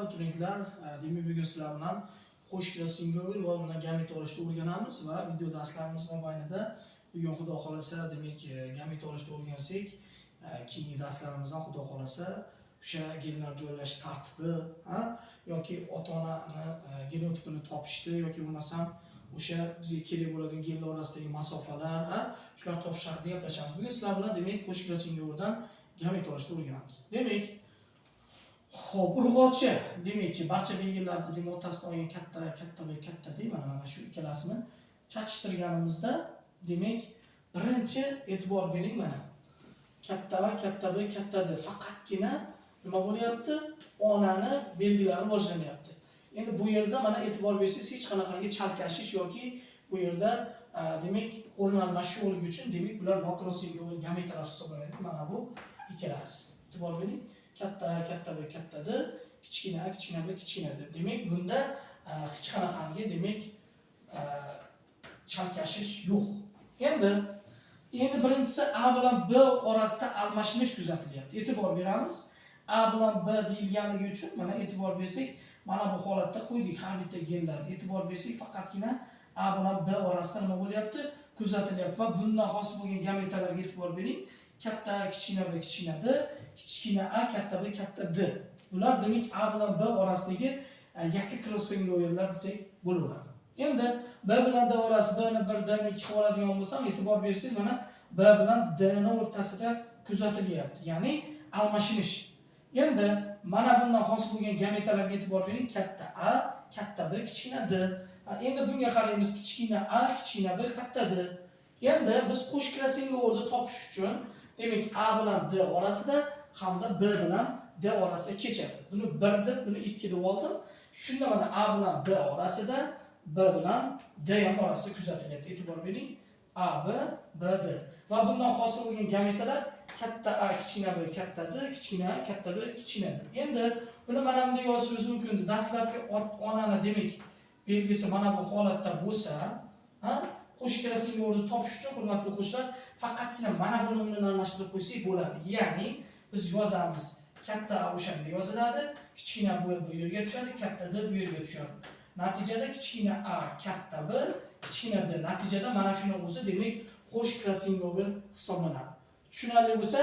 Abituriyentlar, demak, bugun sizlar bilan qo'shkira singlovir va undan gameta olishni o'rganamiz va video darslarimiz mobaynida bugun, xudo xohlasa, demak, gameta olishni o'rgansak, keyingi darslarimizdan, xudo xohlasa, o'sha genlar joylash tartibi, ha, yoki ota-onani genotipini topishni yoki bo'lmasam o'sha bizga kerak bo'ladigan genlar orasidagi masofalar, ha, shular topish haqida gaplashamiz. Bugun sizlar bilan, demak, qo'shkira singlovirdan gameta olishni o'rganamiz. Demak, xo'p, urg'ochi, demak, barcha belgilarni, demak, otasidan olgan katta, katta va katta deyman, mana shu ikkalasini chaqishtirganimizda, demak, birinchi e'tibor bering, mana. Katta va katta B, katta D, faqatgina nima bo'lyapti? Onani belgilari rivojlanyapti. Endi bu yerda, mana, e'tibor bersangiz, hech qanaqangi chalkashish yoki bu yerda demak, o'rin almashish yo'qligi uchun, demak, bular nokrossing gametalar hisoblanadi. Mana bu ikkalasi. E'tibor bering. Katta, katta B, katta D, kichkina A, kichkina B, kichkina D. Demak, bunda hech qanaqangi, demak, chalkashish yo'q. Endi birinchisi A bilan B orasida almashinish kuzatilyapti. E'tibor beramiz. A bilan B deyilganligi uchun, mana, e'tibor bersak, mana bu holatda qo'ydik har bitta genlarni. E'tibor bersak, faqatgina A bilan B orasida nima bo'lyapti? Kuzatilyapti va bundan hosil bo'lgan gametalarga e'tibor bering. Katta A, kichkina B, kichkina D, kichkina A, katta B, katta D. Bular, demak, A bilan B orasidagi yakka krossingoverlar desak bo'laveradi. Endi B bilan D orasi, B ni 1, D ni 2 qilib oladigan bo'lsam, e'tibor bersangiz, mana, B bilan D ni o'rtasida kuzatilyapti. Ya'ni almashinish. Endi mana bundan hosil bo'lgan gametalarga e'tibor bering. Katta A, katta B, kichkina D. Endi bunga qaraymiz: kichkina A, kichkina B, katta D. Endi biz qo'sh krossingoverni topish uchun, demak, A bilan D orasida hamda B bilan D orasida kechadi. Buni 1 deb, buni 2 deb oldim. Shunda, mana, A bilan B orasida, B bilan D ham orasida kuzatilyapti. E'tibor bering. A, B, B, D. Va bundan hosil bo'lgan gametalar katta A, kichkina B, katta D, kichkina A, katta B, kichkina D. Endi buni mana bunday yozishimiz mumkin. Dastlabki onani, demak, belgisi mana bu holatda bo'lsa, ha, qo'sh krossingoverni topish uchun, hurmatli o'quvchilar, faqatgina mana buni o'rnini almashtirib qo'ysak bo'ladi. Ya'ni biz yozamiz: katta A o'shanda yoziladi, kichkina B bu yerga tushadi, katta D bu yerga tushadi. Natijada kichkina A, katta B, kichkina D. Natijada mana shuni o'zi, demak, qo'sh krossingover hisoblanadi. Tushunarli bo'lsa,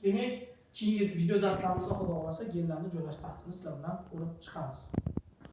demak, keyingi video darslarimizda, xudo xohlasa, genlarni joylash tartibini sizlar bilan ko'rib chiqamiz.